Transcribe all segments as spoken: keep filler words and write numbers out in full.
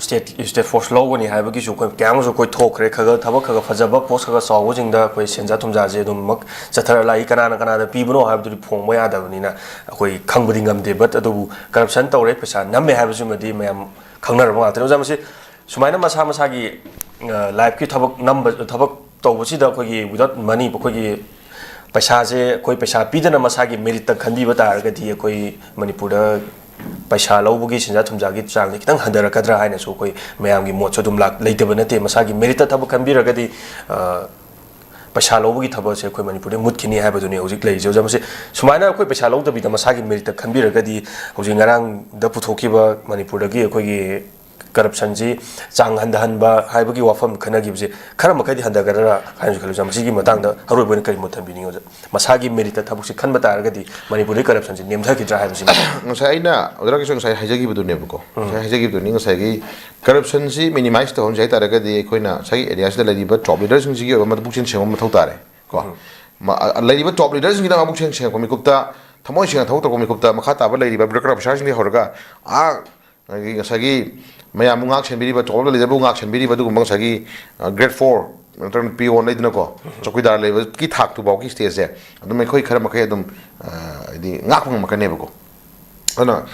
State state force ꯂꯧꯒꯅꯤ ꯍꯥꯏꯕꯒꯤꯁꯨ ꯑꯩꯈꯣꯏ ꯀꯌꯥ ꯑꯃꯁꯨ ꯑꯩꯈꯣꯏ ꯊꯣꯛꯈ꯭ꯔꯦ꯫ ꯈꯔ ꯈꯔ ꯊꯕꯛ ꯈꯔ ꯈꯔ ꯐꯖꯕ ꯄꯣꯁ ꯈꯔ ꯈꯔ ꯆꯥꯎꯕꯁꯤꯡꯗ ꯑꯩꯈꯣꯏ ꯁꯦꯟꯖꯥ ꯊꯨꯝꯖꯥꯁꯦ ꯑꯗꯨꯝꯃꯛ ꯆꯠꯊꯔ ꯂꯥꯛꯏ꯫ ꯀꯅꯥꯅ ꯀꯅꯥꯗ ꯄꯤꯕꯅꯣ ꯍꯥꯏꯕꯗꯨꯗꯤ ꯐꯣꯡꯕ ꯌꯥꯗꯕꯅꯤꯅ ꯑꯩꯈꯣꯏ ꯈꯪꯕꯗꯤ ꯉꯝꯗꯦ꯫ ꯕꯠ ꯑꯗꯨꯕꯨ ꯀꯔꯞꯁꯟ ꯇꯧꯔꯦ, ꯄꯩꯁꯥ ꯅꯝꯃꯦ ꯍꯥꯏꯕꯁꯤꯃꯗꯤ ꯃꯌꯥꯝ ꯈꯪꯅꯔꯕ ꯉꯥꯛꯇꯅꯤ꯫ ꯑꯣꯖꯥ, ꯃꯁꯤ ꯁꯨꯃꯥꯏꯅ ꯃꯁꯥ ꯃꯁꯥꯒꯤ ꯂꯥꯏꯐꯀꯤ ꯊꯕꯛ ꯅꯝꯕ ꯊꯕꯛ ꯇꯧꯕꯁꯤꯗ ꯑꯩꯈꯣꯏꯒꯤ ꯋꯤꯗꯥꯎꯠ ꯃꯅꯤ, ꯑꯩꯈꯣꯏꯒꯤ ꯄꯩꯁꯥꯁꯦ ꯑꯩꯈꯣꯏ ꯄꯩꯁꯥ ꯄꯤꯗꯅ ꯃꯁꯥꯒꯤ ꯃꯦꯔꯤꯠꯇ ꯈꯟꯕꯤꯕ ꯇꯥꯔꯒꯗꯤ ꯑꯩꯈꯣꯏ ꯃꯅꯤꯄꯨꯔꯗ ꯄꯩꯁꯥ ꯂꯧꯕꯒꯤ ꯁꯦꯟꯖꯥ ꯊꯨꯝꯖꯥꯒꯤ ꯆꯥꯡꯁꯦ ꯈꯤꯇꯪ ꯍꯟꯊꯔꯛꯀꯗ꯭ꯔꯥ ꯍꯥꯏꯅꯁꯨ ꯑꯩꯈꯣꯏ ꯃꯌꯥꯝꯒꯤ ꯃꯣꯠꯁꯨ ꯑꯗꯨꯝ ꯂꯥꯛ-, ꯂꯩꯇꯕ ꯅꯠꯇꯦ꯫ ꯃꯁꯥꯒꯤ ꯃꯦꯔꯤꯠꯇ ꯊꯕꯛ ꯈꯟꯕꯤꯔꯒꯗꯤ, ꯑ, ꯄꯩꯁꯥ ꯂꯧꯕꯒꯤ ꯊꯕꯛꯁꯦ ꯑꯩꯈꯣꯏ ꯃꯅꯤꯄꯨꯔꯗ ꯃꯨꯠꯈꯤꯅꯤ ꯍꯥꯏꯕꯗꯨꯅꯤ ꯍꯧꯖꯤꯛ ꯂꯩꯔꯤꯁꯦ꯫ ꯑꯣꯖꯥ, ꯃꯁꯤ ꯁꯨꯃꯥꯏꯅ ꯑꯩꯈꯣꯏ ꯄꯩꯁꯥ ꯂꯧꯗꯕꯤꯗ ꯃꯁꯥꯒꯤ ꯃꯦꯔꯤꯠꯇ ꯈꯟꯕꯤꯔꯒꯗꯤ ꯍꯧꯖꯤꯛ ꯉꯔꯥꯡꯗ ꯄꯨꯊꯣꯛꯈꯤꯕ ꯃꯅꯤꯄꯨꯔꯗꯒꯤ ꯑꯩꯈꯣꯏꯒꯤ ꯀꯔꯞꯁꯟꯁꯤ ꯆꯥꯡ ꯍꯟꯊꯍꯟꯕ ꯍꯥꯏꯕꯒꯤ ꯋꯥꯐꯝ ꯈꯟꯅꯈꯤꯕꯁꯦ ꯈꯔ ꯃꯈꯩꯗꯤ ꯍꯟꯊꯒꯗ꯭ꯔꯥ ꯍꯥꯏꯅꯁꯨ ꯈꯜꯂꯤ꯫ ꯑꯣꯖꯥ, ꯃꯁꯤꯒꯤ ꯃꯇꯥꯡꯗ ꯑꯔꯣꯏꯕ ꯑꯣꯏꯅ ꯀꯔꯤ ꯃꯣꯠ ꯊꯝꯕꯤꯅꯤꯡꯉꯤ? ꯑꯣꯖꯥ, ꯃꯁꯥꯒꯤ ꯃꯦꯔꯤꯠꯇ ꯊꯕꯛꯁꯤ ꯈꯟꯕ ꯇꯥꯔꯒꯗꯤ ꯃꯅꯤꯄꯨꯔꯗꯒꯤ ꯀꯔꯞꯁꯟꯁꯤ ꯅꯦꯝꯊꯈꯤꯗ꯭ꯔꯥ ꯍꯥꯏꯕꯁꯤꯅꯤ꯫ ꯉꯁꯥꯏ ꯑꯩꯅ ꯑꯣꯖꯥ ꯔꯥꯀꯦꯁ ꯉꯁꯥꯏ ꯍꯥꯏꯖꯈꯤꯕꯗꯨꯅꯦꯕꯀꯣ꯫ ꯎꯝ꯫ ꯉꯁꯥꯏ ꯍꯥꯏꯖꯈꯤꯕꯗꯨꯅꯤ, ꯉꯁꯥꯏꯒꯤ ꯀꯔꯞꯁꯟꯁꯤ ꯃꯤꯅꯤꯃꯥꯏꯁ ꯇꯧꯍꯟꯁꯦ ꯍꯥꯏ ꯇꯥꯔꯒꯗꯤ ꯑꯩꯈꯣꯏꯅ ꯉꯁꯥꯏꯒꯤ ꯑꯦꯔꯤꯌꯥꯁꯤꯗ ꯂꯩꯔꯤꯕ ꯇꯣꯞ ꯂꯤꯗꯔꯁꯤꯡꯁꯤꯒꯤ ꯑꯣꯏꯕ ꯃꯕꯨꯛꯆꯦꯜ ꯁꯦꯡꯕ ꯃꯊꯧ ꯇꯥꯔꯦ ꯀꯣ꯫ ꯎꯝ꯫ ꯃ-, ꯑ-, ꯂꯩꯔꯤꯕ ꯇꯣꯞ ꯂꯤꯗꯔꯁꯤꯡꯁꯤꯅ ꯃꯕꯨꯛꯆꯦꯜ ꯁꯦꯡꯉꯛꯄ ꯃꯤꯀꯨꯞꯇ, ꯊꯃꯣꯏ ꯁꯦꯡꯅ ꯊꯕꯛ ꯇꯧꯔꯛꯄ ꯃꯤꯀꯨꯞꯇ ꯃꯈꯥ ꯇꯥꯕ ꯂꯩꯔꯤꯕ ꯕ꯭ꯌꯨꯔꯣꯀ꯭ꯔꯥꯠ ꯑꯣꯐꯤꯁꯥꯔꯁꯤꯡꯗꯒꯤ ꯍꯧꯔꯒ ꯑꯥ ꯉꯁꯥꯏꯒꯤ, ꯉꯁꯥꯏꯒꯤ ꯃꯌꯥꯝꯕꯨ ꯉꯥꯛ ꯁꯦꯟꯕꯤꯔꯤꯕ, ꯇꯣꯞ ꯂꯤꯗꯔꯕꯨ ꯉꯥꯛ ꯁꯦꯟꯕꯤꯔꯤꯕ ꯑꯗꯨꯒꯨꯝꯕ ꯉꯁꯥꯏꯒꯤ, ꯑ, ꯒ꯭ꯔꯦꯗ ꯐꯣꯔ ꯅꯠꯇ꯭ꯔꯒ ꯄꯤꯌꯣꯟ ꯂꯩꯗꯅꯀꯣ, ꯆꯧꯀꯤꯗꯥꯔ ꯂꯩꯕꯒꯤ ꯊꯥꯛꯇꯨꯐꯥꯎꯒꯤ ꯁ꯭ꯇꯦꯖꯁꯦ ꯑꯗꯨꯝ ꯑꯩꯈꯣꯏ ꯈꯔ ꯃꯈꯩ ꯑꯗꯨꯝ, ꯑ, ꯍꯥꯏꯗꯤ ꯉꯥꯛꯄ ꯉꯝꯃꯛꯀꯅꯦꯕꯀꯣ꯫ ꯑꯗꯨꯅ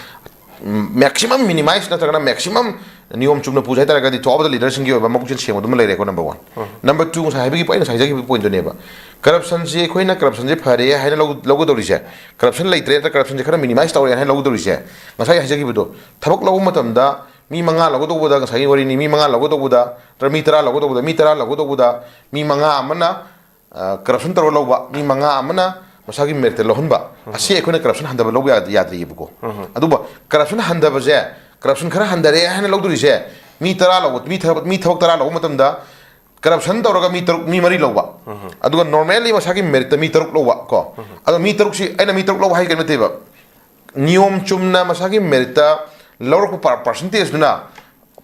ꯃꯦꯛꯁꯤꯃꯝ ꯃꯤꯅꯤꯃꯥꯏꯁ ꯅꯠꯇ꯭ꯔꯒꯅ ꯃꯦꯛꯁꯤꯃꯝ ꯅꯤꯌꯣꯝ ꯆꯨꯝꯅ ꯄꯨꯖꯩ ꯍꯥꯏ ꯇꯥꯔꯒꯗꯤ ꯇꯣꯞ ꯂꯤꯗꯔꯁꯤꯡꯒꯤ ꯑꯣꯏꯕ ꯃꯕꯨꯛꯆꯦꯜ ꯁꯦꯡꯕꯗꯨꯃ ꯂꯩꯔꯦꯀꯣ, ꯅꯝꯕꯔ ꯋꯥꯟ꯫ ꯎꯝ꯫ ꯅꯝꯕꯔ ꯇꯨ, ꯉꯁꯥꯏ ꯍꯥꯏꯕꯒꯤ, ꯑꯩꯅ ꯉꯁꯥꯏ ꯍꯥꯏꯖꯈꯤꯕ ꯄꯣꯏꯟꯠꯇꯨꯅꯦꯕ, ꯀꯔꯞꯁꯟꯁꯤ ꯑꯩꯈꯣꯏꯅ ꯀꯔꯞꯁꯟꯁꯤ ꯐꯔꯦ ꯍꯥꯏꯅ ꯂꯧ-, ꯂꯧꯒꯗꯧꯔꯤꯁꯦ, ꯀꯔꯞꯁꯟ ꯂꯩꯇ꯭ꯔꯦ ꯅꯠꯇ꯭ꯔꯒ ꯀꯔꯞꯁꯟꯁꯤ ꯈꯔ ꯃꯤꯅꯤꯃꯥꯏꯁ ꯇꯧꯔꯦ ꯍꯥꯏꯅ ꯂꯧꯒꯗꯧꯔꯤꯁꯦ, ꯉꯁꯥꯏ ꯍꯥꯏꯖꯈꯤꯕꯗꯣ, ꯊꯕꯛ ꯂꯧꯕ ꯃꯇꯝꯗ ꯃꯤ ꯃꯉꯥ ꯂꯧꯒꯗꯧꯕꯗ, ꯉꯁꯥꯏꯒꯤ ꯋꯥꯔꯤꯅꯤ, ꯃꯤ ꯃꯉꯥ ꯂꯧꯒꯗꯧꯕꯗ, ꯅꯠꯇ꯭ꯔꯒ ꯃꯤ ꯇꯔꯥ ꯂꯧꯒꯗꯧꯕꯗ, ꯃꯤ ꯇꯔꯥ ꯂꯧꯒꯗꯧꯕꯗ, ꯃꯤ ꯃꯉꯥ ꯑꯃꯅ, ꯑ, ꯀꯔꯞꯁꯟ ꯇꯧꯔ ꯂꯧꯕ, ꯃꯤ ꯃꯉꯥ ꯑꯃꯅ ꯃꯁꯥꯒꯤ ꯃꯦꯔꯤꯠꯇ ꯂꯧꯍꯟꯕ, ꯎꯝ꯫ ꯑꯁꯤ ꯑꯩꯈꯣꯏꯅ ꯀꯔꯞꯁꯟ ꯍꯟꯊꯕ ꯂꯧꯕ ꯌꯥꯗ-, ꯌꯥꯗ꯭ꯔꯤꯑꯕꯀꯣ꯫ ꯎꯝ꯫ ꯑꯗꯨꯕꯨ ꯀꯔꯞꯁꯟ ꯍꯟꯊꯕꯁꯦ, ꯀꯔꯞꯁꯟ ꯈꯔ ꯍꯟꯊꯔꯦ ꯍꯥꯏꯅ ꯂꯧꯗꯣꯔꯤꯁꯦ, ꯃꯤ ꯇꯔꯥ ꯂꯧꯕ, ꯃꯤ ꯊꯕꯛ, ꯃꯤ ꯊꯕꯛ ꯇꯔꯥ ꯂꯧꯕ ꯃꯇꯝꯗ ꯀꯔꯞꯁꯟ ꯇꯧꯔꯒ ꯃꯤ ꯇꯔꯨꯛ, ꯃꯤ ꯃꯔꯤ ꯂꯧꯕ, ꯎꯝ꯫ ꯑꯗꯨꯒ ꯅꯣꯔꯃꯦꯜꯂꯤ ꯃꯁꯥꯒꯤ ꯃꯦꯔꯤꯠꯇ ꯃꯤ ꯇꯔꯨꯛ ꯂꯧꯕ ꯀꯣ꯫ ꯎꯝ꯫ ꯑꯗꯣ ꯃꯤ ꯇꯔꯨꯛꯁꯤ, ꯑꯩꯅ ꯃꯤ ꯇꯔꯨꯛ ꯂꯧꯕ ꯍꯥꯏꯁꯦ ꯀꯔꯤꯝ ꯅꯠꯇꯦꯕ, ꯅꯤꯌꯣꯝ ꯆꯨꯝꯅ ꯃꯁꯥꯒꯤ ꯃꯦꯔꯤꯠꯇ ꯂꯧꯔꯛꯄ ꯄꯥꯔ-, ꯄꯥꯔꯁꯦꯟꯇꯦꯖꯇꯨꯅ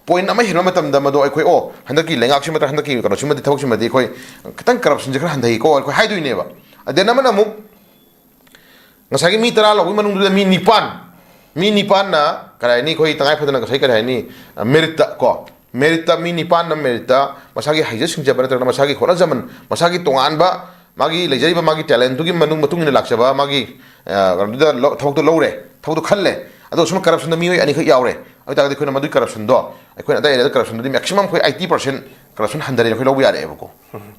ꯄꯣꯏꯟ ꯑꯃ ꯍꯦꯟꯕ ꯃꯇꯝꯗ ꯃꯗꯨ ꯑꯩꯈꯣꯏ, ꯑꯣ, ꯍꯟꯗꯛꯀꯤ ꯂꯩꯉꯥꯛꯁꯤꯃ ꯅꯠꯇ꯭ꯔꯒ ꯍꯟꯗꯛꯀꯤ ꯀꯩꯅꯣꯁꯤꯃꯗꯤ, ꯊꯕꯛꯁꯤꯃꯗꯤ ꯑꯩꯈꯣꯏ ꯈꯤꯇꯪ ꯀꯔꯞꯁꯟꯁꯦ ꯈꯔ ꯍꯟꯊꯩꯀꯣ ꯑꯩꯈꯣꯏ ꯍꯥꯏꯗꯣꯏꯅꯦꯕ꯫ ꯑꯗꯦꯟ ꯑꯃꯅ ꯑꯃꯨꯛ ꯉꯁꯥꯏꯒꯤ ꯃꯤ ꯇꯔꯥ ꯂꯧꯕꯒꯤ ꯃꯅꯨꯡꯗꯨꯗ ꯃꯤ ꯅꯤꯄꯥꯟ ꯃꯤ ꯅꯤꯄꯥꯟꯅ ꯀꯔꯤ ꯍꯥꯏꯅꯤ, ꯑꯩꯈꯣꯏ ꯇꯉꯥꯏ ꯐꯗꯅ ꯉꯁꯥꯏ ꯀꯔꯤ ꯍꯥꯏꯅꯤ, ꯃꯦꯔꯤꯠꯇ ꯀꯣ, ꯃꯦꯔꯤꯠꯇ ꯃꯤ ꯅꯤꯄꯥꯟꯅ ꯃꯦꯔꯤꯠꯇ ꯃꯁꯥꯒꯤ ꯍꯩꯖ ꯁꯤꯡꯖꯕ ꯅꯠꯇ꯭ꯔꯒꯅ ꯃꯁꯥꯒꯤ ꯍꯣꯠꯅꯖꯃꯟ, ꯃꯁꯥꯒꯤ ꯇꯣꯉꯥꯟꯕ ꯃꯥꯒꯤ ꯂꯩꯖꯔꯤꯕ ꯃꯥꯒꯤ ꯇꯦꯂꯦꯟꯗꯨꯒꯤ ꯃꯅꯨꯡ ꯃꯇꯨꯡ ꯏꯟꯅ ꯂꯥꯛꯆꯕ ꯃꯥꯒꯤ, ꯑ, ꯀꯩꯅꯣꯗꯨꯗ ꯂꯧ-, ꯊꯕꯛꯇꯣ ꯂꯧꯔꯦ, ꯊꯕꯛꯇꯣ ꯈꯜꯂꯦ꯫ ꯑꯗꯣ ꯁꯨꯝ ꯀꯔꯞꯁꯟꯗ ꯃꯤꯑꯣꯏ ꯑꯅꯤꯈꯛ ꯌꯥꯎꯔꯦ꯫ ꯑꯗꯨ ꯑꯣꯏꯇꯥꯔꯒꯗꯤ ꯑꯩꯈꯣꯏꯅ ꯃꯗꯨꯒꯤ ꯀꯔꯞꯁꯟꯗꯣ, ꯑꯩꯈꯣꯏꯅ ꯑꯗꯥꯏ ꯑꯦꯔꯤꯌꯥꯗ ꯀꯔꯞꯁꯟꯗꯨꯗꯤ ꯃꯦꯛꯁꯤꯃꯝ ꯑꯩꯈꯣꯏ ꯑꯩꯠꯇꯤ ꯄꯥꯔꯁꯦꯟ ꯀꯔꯞꯁꯟ ꯍꯟꯊꯔꯦꯅ ꯑꯩꯈꯣꯏ ꯂꯧꯕ ꯌꯥꯔꯦꯕꯀꯣ꯫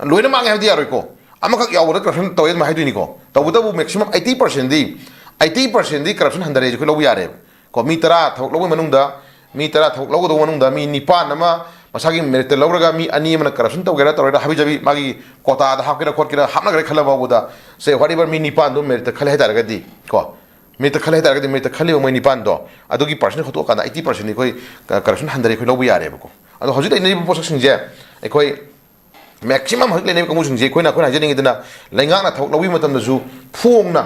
ꯂꯣꯏꯅ ꯃꯥꯡꯉꯦ ꯍꯥꯏꯕꯗꯤ ꯌꯥꯔꯣꯏꯀꯣ꯫ ꯑꯃꯈꯛ ꯌꯥꯎꯕꯗ ꯀꯔꯞꯁꯟ ꯇꯧꯋꯦ ꯑꯗꯨꯃꯥꯏꯅ ꯍꯥꯏꯗꯣꯏꯅꯤꯀꯣ꯫ ꯇꯧꯕꯇꯕꯨ ꯃꯦꯛꯁꯤꯃꯝ ꯑꯩꯠꯇꯤ ꯄꯥꯔꯁꯦꯟꯗꯤ, ꯑꯩꯠꯇꯤ ꯄꯥꯔꯁꯦꯟꯗꯤ ꯀꯔꯞꯁꯟ ꯍꯟꯊꯔꯦꯁꯦ ꯑꯩꯈꯣꯏ ꯂꯧꯕ ꯌꯥꯔꯦꯕ꯫ ꯀꯣ, ꯃꯤ ꯇꯔꯥ ꯊꯕꯛ ꯂꯧꯕꯒꯤ ꯃꯅꯨꯡꯗ, ꯃꯤ ꯇꯔꯥ ꯊꯕꯛ ꯂꯧꯒꯗꯧꯕ ꯃꯅꯨꯡꯗ ꯃꯤ ꯅꯤꯄꯥꯟ ꯑꯃ ꯃꯁꯥꯒꯤ ꯃꯦꯔꯤꯠꯇ ꯂꯧꯔꯒ ꯃꯤ ꯑꯅꯤ ꯑꯃꯅ ꯀꯔꯞꯁꯟ ꯇꯧꯒꯦꯔꯥ ꯇꯧꯔꯣꯏꯔꯥ ꯍꯥꯕꯤ ꯖꯥꯕꯤ ꯃꯥꯒꯤ ꯀꯣꯇꯥꯗ ꯍꯥꯞꯀꯦꯔꯥ ꯈꯣꯠꯀꯦꯔꯥ ꯍꯥꯞꯅꯈ꯭ꯔꯦ ꯈꯜꯂ ꯐꯥꯎꯕꯗ, ꯁꯦ, ꯋꯥꯠ ꯑꯦꯕꯔ ꯃꯤ ꯅꯤꯄꯥꯟꯗꯣ ꯃꯦꯔꯤꯠꯇ ꯈꯜꯂꯦ ꯍꯥꯏꯇꯥꯔꯒꯗꯤ, ꯀꯣ, ꯃꯦꯔꯤꯠꯇ ꯈꯜꯂꯦ ꯍꯥꯏꯇꯥꯔꯒꯗꯤ ꯃꯦꯔꯤꯠꯇ ꯈꯜꯂꯤꯕ ꯃꯣꯏ ꯅꯤꯄꯥꯟꯗꯣ ꯑꯗꯨꯒꯤ ꯄꯥꯔꯁꯦꯟ ꯈꯣꯠꯇꯣꯛꯑꯀꯥꯟꯗ ꯑꯩꯠꯇꯤ ꯄꯥꯔꯁꯦꯟꯗꯤ ꯑꯩꯈꯣꯏ ꯀ-, ꯀꯔꯞꯁꯟ ꯍꯟꯊꯔꯦ ꯑꯩꯈꯣꯏ ꯂꯧꯕ ꯌꯥꯔꯦꯕꯀꯣ꯫ ꯑꯗꯣ ꯍꯧꯖꯤꯛ ꯂꯩꯅꯔꯤꯕ ꯄꯣꯠꯁꯛꯁꯤꯡꯁꯦ ꯑꯩꯈꯣꯏ ꯃꯦꯛꯁꯤꯃꯝ ꯍꯧꯖꯤꯛ ꯂꯩꯅꯔꯤꯕ ꯀꯥꯡꯕꯨꯁꯤꯡꯁꯦ ꯑꯩꯈꯣꯏꯅ, ꯑꯩꯈꯣꯏꯅ ꯍꯥꯏꯖꯅꯤꯡꯉꯤꯗꯅ, ꯂꯩꯉꯥꯛꯅ ꯊꯕꯛ ꯂꯧꯕꯒꯤ ꯃꯇꯝꯗꯁꯨ ꯐꯣꯡꯅ,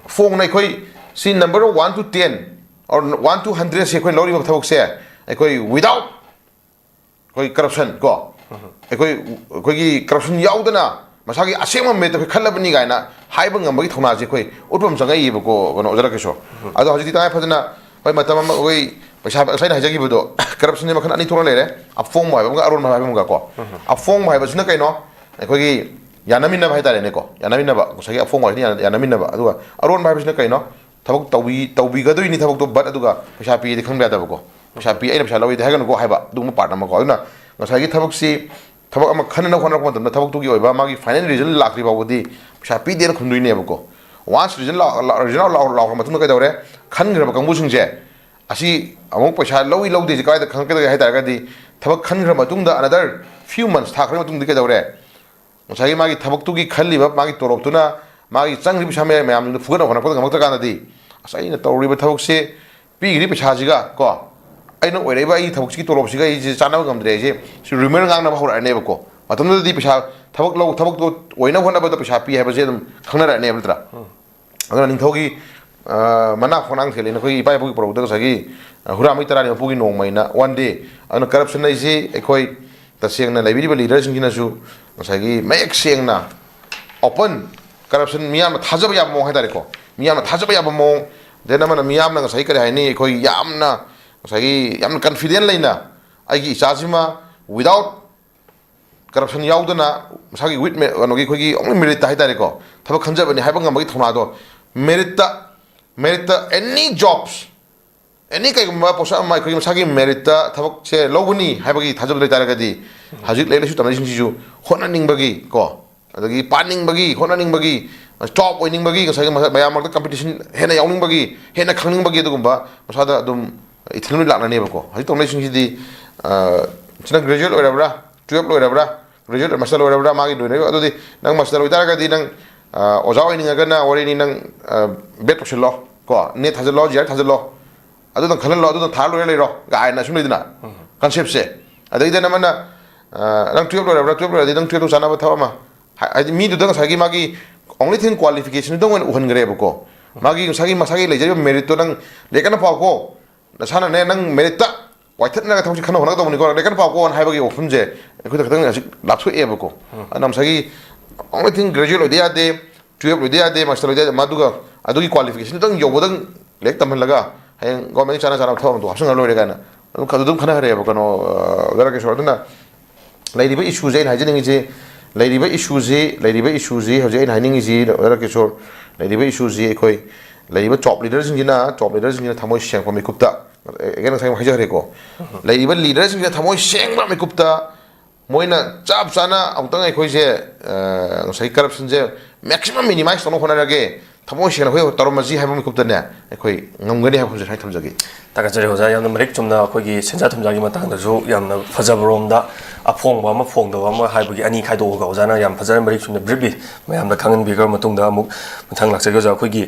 ꯐꯣꯡꯅ ꯑꯩꯈꯣꯏ C number one two ten or one two ꯍꯟꯗ꯭ꯔꯦꯠꯁꯦ ꯑꯩꯈꯣꯏꯅ ꯂꯧꯔꯤꯕ ꯊꯕꯛꯁꯦ ꯑꯩꯈꯣꯏ without ꯑꯩꯈꯣꯏ ꯀꯔꯞꯁꯟ ꯀꯣ, ꯑꯩꯈꯣꯏ, ꯑꯩꯈꯣꯏꯒꯤ ꯀꯔꯞꯁꯟ ꯌꯥꯎꯗꯅ ꯃꯁꯥꯒꯤ ꯑꯁꯦꯡꯕ ꯃꯦꯔꯤꯠꯇ ꯑꯩꯈꯣꯏ ꯈꯜꯂꯕꯅꯤ ꯀꯥꯏꯅ ꯍꯥꯏꯕ ꯉꯝꯕꯒꯤ ꯊꯧꯅꯥꯁꯦ ꯑꯩꯈꯣꯏ ꯎꯠꯄ ꯑꯃ ꯆꯪꯉꯛꯏꯕꯀꯣ, ꯀꯩꯅꯣ, ꯑꯣꯖꯥ ꯔꯥꯀꯦꯁꯣ꯫ ꯑꯗꯣ ꯍꯧꯖꯤꯛꯇꯤ ꯇꯉꯥꯏ ꯐꯗꯅ, ꯍꯣꯏ, ꯃꯇꯝ ꯑꯃ ꯑꯩꯈꯣꯏ ꯄꯩꯁꯥ, ꯉꯁꯥꯏ ꯑꯩꯅ ꯍꯥꯏꯖꯈꯤꯕꯗꯣ, ꯀꯔꯞꯁꯟꯁꯦ ꯃꯈꯜ ꯑꯅꯤ ꯊꯣꯛꯅ ꯂꯩꯔꯦ꯫ ꯑꯐꯣꯡꯕ ꯍꯥꯏꯕ ꯑꯃꯒ ꯑꯔꯣꯟꯕ ꯍꯥꯏꯕ ꯑꯃꯒ ꯀꯣ꯫ ꯑꯐꯣꯡꯕ ꯍꯥꯏꯕꯁꯤꯅ ꯀꯩꯅꯣ? ꯑꯩꯈꯣꯏꯒꯤ ꯌꯥꯅꯃꯤꯟꯅꯕ ꯍꯥꯏꯇꯥꯔꯦꯅꯦꯀꯣ, ꯌꯥꯅꯃꯤꯟꯅꯕ, ꯉꯁꯥꯏꯒꯤ ꯑꯐꯣꯡꯕ ꯍꯥꯏꯁꯤꯅ ꯌꯥꯅ-, ꯌꯥꯅꯃꯤꯟꯅꯕ꯫ ꯑꯗꯨꯒ ꯑꯔꯣꯟꯕ ꯍꯥꯏꯕꯁꯤꯅ ꯀꯩꯅꯣ? ꯊꯕꯛ ꯇꯧꯕꯤ-, ꯇꯧꯕꯤꯒꯗꯣꯏꯅꯤ ꯊꯕꯛꯇꯣ, but ꯑꯗꯨꯒ ꯄꯩꯁꯥ ꯄꯤꯗꯤ ꯈꯟꯕ ꯌꯥꯗꯕꯀꯣ꯫ ꯄꯩꯁꯥ ꯄꯤ, ꯑꯩꯅ ꯄꯩꯁꯥ ꯂꯧꯏꯗꯤ ꯍꯥꯏꯒꯅꯨꯀꯣ ꯍꯥꯏꯕ, ꯑꯗꯨꯒꯨꯝꯕ ꯄꯥꯔꯠ ꯑꯃꯀꯣ꯫ ꯑꯗꯨꯅ ꯉꯁꯥꯏꯒꯤ ꯊꯕꯛꯁꯤ, ꯊꯕꯛ ꯑꯃ ꯈꯟꯅꯅꯕ ꯍꯣꯠꯅꯔꯛꯄ ꯃꯇꯝꯗ ꯊꯕꯛꯇꯨꯒꯤ ꯑꯣꯏꯕ ꯃꯥꯒꯤ ꯐꯥꯏꯅꯦꯜ ꯔꯤꯖꯜ ꯂꯥꯛꯇ꯭ꯔꯤ ꯐꯥꯎꯕꯗꯤ ꯄꯩꯁꯥ ꯄꯤꯗꯦꯅ ꯈꯨꯝꯗꯣꯏꯅꯦꯕꯀꯣ꯫ ꯋꯥꯟꯁ ꯔꯤꯖꯜ ꯂꯥꯎ-, ꯂꯥꯎ-, ꯔꯤꯖꯜ ꯂꯥꯎ-, ꯂꯥꯎꯈ꯭ꯔ ꯃꯇꯨꯡꯗ ꯀꯩꯗꯧꯔꯦ? ꯈꯟꯈ꯭ꯔꯕ ꯀꯥꯡꯕꯨꯁꯤꯡꯁꯦ, ꯑꯁꯤ ꯑꯃꯨꯛ ꯄꯩꯁꯥ ꯂꯧꯏ ꯂꯧꯗꯦꯁꯤ ꯀꯗꯥꯏꯗ ꯈꯪꯉꯛꯀꯗꯒꯦ ꯍꯥꯏ ꯇꯥꯔꯒꯗꯤ, ꯊꯕꯛ ꯈꯟꯈ꯭ꯔ ꯃꯇꯨꯡꯗ, another few months, ꯊꯥ ꯈꯔꯒꯤ ꯃꯇꯨꯡꯗ ꯀꯩꯗꯧꯔꯦ? ꯉꯁꯥꯏꯒꯤ ꯃꯥꯒꯤ ꯊꯕꯛꯇꯨꯒꯤ ꯈꯜꯂꯤꯕ ꯃꯥꯒꯤ ꯇꯣꯂꯣꯞꯇꯨꯅ ꯃꯥꯒꯤ ꯆꯪꯈ꯭ꯔꯤꯕ ꯄꯩꯁꯥ ꯃꯌꯥꯝ, ꯃꯌꯥꯝꯗꯨ ꯐꯨꯒꯠꯅꯕ ꯍꯣꯠꯅꯔꯛꯄꯗ ꯉꯝꯃꯛꯇ꯭ꯔꯀꯥꯟꯗꯗꯤ, "ꯑꯁ, ꯑꯩꯅ ꯇꯧꯔꯤꯕ ꯊꯕꯛꯁꯦ, ꯄꯤꯈ꯭ꯔꯤꯕ ꯄꯩꯁꯥꯁꯤꯒ ꯀꯣ, ꯑꯩꯅ ꯑꯣꯏꯔꯛꯏꯕ ꯑꯩꯒꯤ ꯊꯕꯛꯁꯤꯒꯤ ꯇꯣꯂꯣꯞꯁꯤꯒ ꯑꯩꯁꯦ ꯆꯥꯟꯅꯕ ꯉꯝꯗ꯭ꯔꯦ" ꯍꯥꯏꯁꯦ, ꯁꯤ ꯔꯨꯃꯔ ꯉꯥꯡꯅꯕ ꯍꯧꯔꯛꯑꯅꯦꯕꯀꯣ꯫ ꯃꯇꯝꯗꯨꯗꯗꯤ ꯄꯩꯁꯥ, ꯊꯕꯛ ꯂꯧ-, ꯊꯕꯛꯇꯣ ꯑꯣꯏꯅꯕ ꯍꯣꯠꯅꯕꯗ ꯄꯩꯁꯥ ꯄꯤ ꯍꯥꯏꯕꯁꯦ ꯑꯗꯨꯝ ꯈꯪꯅꯔꯛꯑꯅꯦꯕ ꯅꯠꯇ꯭ꯔꯥ? ꯑꯗꯨꯅ ꯅꯤꯡꯊꯧꯒꯤ, ꯑ, ꯃꯅꯥ ꯈꯣꯡꯅꯥꯡ ꯊꯦꯜꯂꯦꯅ ꯑꯩꯈꯣꯏꯒꯤ ꯏꯄꯥ ꯏꯄꯨꯒꯤ ꯄꯧꯔꯧꯗ ꯉꯁꯥꯏꯒꯤ, ꯑ, ꯍꯨꯔꯥꯟꯕꯒꯤ ꯇꯔꯥꯅꯤ ꯃꯄꯨꯒꯤ ꯅꯣꯡꯃꯩꯅ, one day꯫ ꯑꯗꯨꯅ ꯀꯔꯞꯁꯟ ꯍꯥꯏꯁꯤ ꯑꯩꯈꯣꯏ ꯇꯁꯦꯡꯅ ꯂꯩꯕꯤꯔꯤꯕ ꯂꯤꯗꯔꯁꯤꯡꯁꯤꯅꯁꯨ ꯉꯁꯥꯏꯒꯤ ꯃꯌꯦꯛ ꯁꯦꯡꯅ, ꯑꯣꯄꯟ, ꯀꯔꯞꯁꯟ ꯃꯤꯌꯥꯝꯅ ꯊꯥꯖꯕ ꯌꯥꯕ ꯃꯑꯣꯡ ꯍꯥꯏꯇꯥꯔꯦꯀꯣ, ꯃꯤꯌꯥꯝꯅ ꯊꯥꯖꯕ ꯌꯥꯕ ꯃꯑꯣꯡ, ꯗꯦꯟ ꯑꯃꯅ ꯃꯤꯌꯥꯝꯅ ꯉꯁꯥꯏ ꯀꯔꯤ ꯍꯥꯏꯅꯤ, ꯑꯩꯈꯣꯏ ꯌꯥꯝꯅ ꯉꯁꯥꯏꯒꯤ ꯌꯥꯝꯅ ꯀꯟꯐꯤꯗꯦꯟ ꯂꯩꯅ ꯑꯩꯒꯤ ꯏꯆꯥꯁꯤꯃ ꯋꯤꯗꯥꯎꯠ ꯀꯔꯞꯁꯟ ꯌꯥꯎꯗꯅ ꯃꯁꯥꯒꯤ ꯋꯤꯠ ꯀꯩꯅꯣꯒꯤ ꯑꯩꯈꯣꯏꯒꯤ ꯑꯣꯡꯂꯤ ꯃꯦꯔꯤꯠꯇ ꯍꯥꯏꯇꯥꯔꯦꯀꯣ, ꯊꯕꯛ ꯈꯟꯖꯕꯅꯤ ꯍꯥꯏꯕ ꯉꯝꯕꯒꯤ ꯊꯧꯅꯥꯗꯣ, ꯃꯦꯔꯤꯠꯇ ꯃꯦꯔꯤꯠꯇ ꯑꯦꯅꯤ ꯖꯣꯕꯁ, ꯑꯦꯅꯤ ꯀꯩꯒꯨꯝꯕ ꯄꯣꯠꯁꯛ ꯑꯃ ꯑꯩꯈꯣꯏꯒꯤ ꯃꯁꯥꯒꯤ ꯃꯦꯔꯤꯠꯇ ꯊꯕꯛꯁꯦ ꯂꯧꯒꯅꯤ ꯍꯥꯏꯕꯒꯤ ꯊꯥꯖꯕ ꯂꯩ ꯇꯥꯔꯒꯗꯤ, ꯍꯧꯖꯤꯛ ꯂꯩꯔꯤꯕ ꯂꯥꯏꯔꯤꯛ ꯂꯥꯏꯁꯨ ꯇꯝꯅꯔꯤꯁꯤꯡꯁꯤꯁꯨ ꯍꯣꯠꯅꯅꯤꯡꯕꯒꯤ ꯀꯣ, ꯑꯗꯒꯤ ꯄꯥꯅꯤꯡꯕꯒꯤ, ꯍꯣꯠꯅꯅꯤꯡꯕꯒꯤ, ꯇꯣꯞ ꯑꯣꯏꯅꯤꯡꯕꯒꯤ, ꯉꯁꯥꯏꯒꯤ ꯃꯁꯥ- ꯃꯌꯥꯝ ꯃꯔꯛꯇ ꯀꯝꯄꯤꯇꯤꯁꯟ ꯍꯦꯟꯅ ꯌꯥꯎꯅꯤꯡꯕꯒꯤ, ꯍꯦꯟꯅ ꯈꯪꯅꯤꯡꯕꯒꯤ ꯑꯗꯨꯒꯨꯝꯕ ꯃꯁꯥꯗ ꯑꯗꯨꯝ ꯏꯊꯤꯜ ꯂꯣꯏ ꯂꯥꯛꯅꯅꯦꯕꯀꯣ꯫ ꯍꯧꯖꯤꯛ ꯇꯧꯅꯔꯤꯁꯤꯡꯁꯤꯗꯤ, ꯑ, ꯁꯤꯅ ꯒ꯭ꯔꯦꯖꯨꯑꯦꯠ ꯑꯣꯏꯔꯕ꯭ꯔꯥ, ꯇꯨꯌꯦꯜꯞ ꯂꯣꯏꯔꯕ꯭ꯔꯥ, ꯒ꯭ꯔꯦꯖꯨꯑꯦꯠ ꯃꯥꯁꯇꯔ ꯂꯣꯏꯔꯕ꯭ꯔꯥ, ꯃꯥꯒꯤ ꯂꯣꯏꯅꯔꯤꯕ, ꯑꯗꯨꯗꯤ ꯅꯪ ꯃꯥꯁꯇꯔ ꯑꯣꯏꯇꯥꯔꯒꯗꯤ ꯅꯪ, ꯑ, ꯑꯣꯖꯥ ꯑꯣꯏꯅꯤꯡꯉꯒꯅ ꯋꯥꯔꯤꯅꯤ, ꯅꯪ ꯕꯦꯠ ꯇꯧꯁꯤꯜꯂꯣ ꯀꯣ, ꯅꯦꯠ ꯊꯥꯖꯤꯜꯂꯣ, ꯖꯤ ꯑꯥꯔ ꯊꯥꯖꯤꯜꯂꯣ, ꯑꯗꯨꯗꯪ ꯈꯜꯍꯜꯂꯣ, ꯑꯗꯨꯗꯪ ꯊꯥꯔ ꯂꯣꯏꯔ ꯂꯩꯔꯣ ꯀꯥꯏꯅ ꯁꯨꯝ ꯂꯩꯗꯅ ꯀꯟꯁꯦꯞꯁꯦ꯫ ꯑꯗꯩꯗ ꯅꯪ ꯑꯃꯅ, ꯑ, ꯅꯪ ꯇꯨꯌꯦꯜꯞ ꯂꯣꯏꯔꯕ꯭ꯔꯥ, ꯇꯨꯌꯦꯜꯞ ꯂꯣꯏꯔꯗꯤ ꯅꯪ ꯇꯨꯌꯦꯜꯞꯇꯨ ꯆꯥꯅꯕ ꯊꯕꯛ ꯑꯃ, ꯍꯥꯏ- ꯍꯥꯏꯗꯤ ꯃꯤꯗꯨꯗ ꯉꯁꯥꯏꯒꯤ ꯃꯥꯒꯤ ꯑꯣꯡꯂꯤ ꯊꯤꯡ ꯀ꯭ꯋꯥꯂꯤꯐꯤꯀꯦꯁꯟꯗꯨꯗꯪ ꯑꯣꯏꯅ ꯎꯍꯟꯈ꯭ꯔꯦꯕꯀꯣ꯫ ꯃꯥꯒꯤ ꯉꯁꯥꯏꯒꯤ ꯃꯁꯥꯒꯤ ꯂꯩꯖꯔꯤꯕ ꯃꯦꯔꯤꯠꯇꯣ ꯅꯪ ꯂꯦꯛꯀꯅ ꯄꯥꯎꯀꯣ, ꯅꯁꯥꯅꯅꯦ ꯅꯪ ꯃꯦꯔꯤꯠꯇ ꯋꯥꯏꯊꯠꯅꯔꯒ ꯊꯕꯛꯁꯦ ꯈꯟꯅ ꯍꯣꯠꯅꯒꯗꯧꯕꯅꯤꯀꯣ, ꯂꯦꯀꯟ ꯄꯥꯎꯀꯣ ꯍꯥꯏꯕꯒꯤ ꯋꯥꯐꯝꯁꯦ ꯑꯩꯈꯣꯏꯗ ꯈꯤꯇꯪ ꯍꯧꯖꯤꯛ ꯂꯥꯞꯊꯣꯛꯑꯦꯕꯀꯣ꯫ ꯑꯗꯨꯅ ꯉꯁꯥꯏꯒꯤ ꯑꯣꯡꯂꯤ ꯊꯤꯡ ꯒ꯭ꯔꯦꯖꯨꯑꯦꯠ ꯑꯣꯏꯗ ꯌꯥꯗꯦ, ꯇꯨꯌꯦꯜꯞ ꯂꯣꯏꯗ ꯌꯥꯗꯦ, ꯃꯥꯁꯇꯔ ꯂꯣꯏꯗ ꯌꯥꯗꯦ, ꯃꯗꯨꯒ ꯑꯗꯨꯒꯤ ꯀ꯭ꯋꯥꯂꯤꯐꯤꯀꯦꯁꯟꯗꯨꯗꯪ ꯌꯧꯕꯗꯪ ꯂꯥꯏꯔꯤꯛ ꯇꯝꯍꯜꯂꯒ ꯍꯌꯦꯡ ꯒꯣꯔꯃꯦꯟꯒꯤ ꯆꯥꯅ ꯆꯥꯅꯕ ꯊꯕꯛ ꯑꯃꯗꯣ ꯍꯥꯞꯆꯤꯟꯈ꯭ꯔ ꯂꯣꯏꯔꯦ ꯀꯥꯏꯅ ꯑꯗꯨꯝ ꯑꯗꯨꯝ ꯈꯟꯅꯈ꯭ꯔꯦꯕ ꯀꯩꯅꯣ, ꯑ, ꯔꯥꯀꯦꯁꯣꯔ꯫ ꯑꯗꯨꯅ ꯂꯩꯔꯤꯕ ꯏꯁꯨꯁꯦ ꯑꯩꯅ ꯍꯥꯏꯖꯅꯤꯡꯉꯤꯁꯤ, ꯂꯩꯔꯤꯕ ꯏꯁꯨꯁꯤ, ꯂꯩꯔꯤꯕ ꯏꯁꯨꯁꯤ ꯍꯧꯖꯤꯛ ꯑꯩꯅ ꯍꯥꯏꯅꯤꯡꯉꯤꯁꯤ, ꯔꯥꯀꯦꯁꯣꯔ, ꯂꯩꯔꯤꯕ ꯏꯁꯨꯁꯤ ꯑꯩꯈꯣꯏ ꯂꯩꯔꯤꯕ ꯇꯣꯞ ꯂꯤꯗꯔꯁꯤꯡꯁꯤꯅ, ꯇꯣꯞ ꯂꯤꯗꯔꯁꯤꯡꯁꯤꯅ ꯊꯃꯣꯏ ꯁꯦꯡꯄ ꯃꯤꯀꯨꯞꯇ, ꯑꯩ ꯉꯁꯥꯏ ꯍꯥꯏꯖꯈ꯭ꯔꯦꯀꯣ, ꯂꯩꯔꯤꯕ ꯂꯤꯗꯔꯁꯤꯡꯁꯤꯅ ꯊꯃꯣꯏ ꯁꯦꯡꯕ ꯃꯤꯀꯨꯞꯇ ꯃꯣꯏꯅ ꯆꯞ ꯆꯥꯅ ꯑꯃꯨꯛꯇꯪ ꯑꯩꯈꯣꯏꯁꯦ, ꯑ, ꯉꯁꯥꯏ ꯀꯔꯞꯁꯟꯁꯦ ꯃꯦꯛꯁꯤꯃꯝ ꯃꯤꯅꯤꯃꯥꯏꯁ ꯇꯧꯅꯕ ꯍꯣꯠꯅꯔꯒꯦ, ꯊꯃꯣꯏ ꯁꯦꯡꯅ ꯑꯩꯈꯣꯏ ꯇꯧꯔꯝꯃꯁꯤ ꯍꯥꯏꯕ ꯃꯤꯀꯨꯞꯇꯅꯦ ꯑꯩꯈꯣꯏ ꯉꯝꯒꯅꯤ ꯍꯥꯏꯕ ꯋꯥꯐꯝꯁꯦ ꯁꯨꯃꯥꯏꯅ ꯊꯝꯖꯒꯦ꯫ ꯊꯥꯒꯠꯆꯔꯤ ꯑꯣꯖꯥ, ꯌꯥꯝꯅ ꯃꯔꯤꯛ ꯆꯨꯝꯅ ꯑꯩꯈꯣꯏꯒꯤ ꯁꯦꯟꯖꯥ ꯊꯨꯝꯖꯥꯒꯤ ꯃꯇꯥꯡꯗꯁꯨ ꯌꯥꯝꯅ ꯐꯖꯕꯔꯣꯝꯗ ꯑꯐꯣꯡꯕ ꯑꯃ ꯐꯣꯡꯗꯕ ꯑꯃ ꯍꯥꯏꯕꯒꯤ ꯑꯅꯤ ꯈꯥꯏꯗꯣꯛꯑꯒ ꯑꯣꯖꯥꯅ ꯌꯥꯝ ꯐꯖꯅ ꯃꯔꯤꯛ ꯆꯨꯝꯅ ꯕ꯭ꯔꯤꯞꯂꯤ ꯃꯌꯥꯝꯗ ꯈꯪꯍꯟꯕꯤꯈ꯭ꯔ ꯃꯇꯨꯡꯗ ꯑꯃꯨꯛ ꯃꯊꯪ ꯂꯥꯛꯆꯒꯦ ꯑꯣꯖꯥ꯫ ꯑꯩꯈꯣꯏꯒꯤ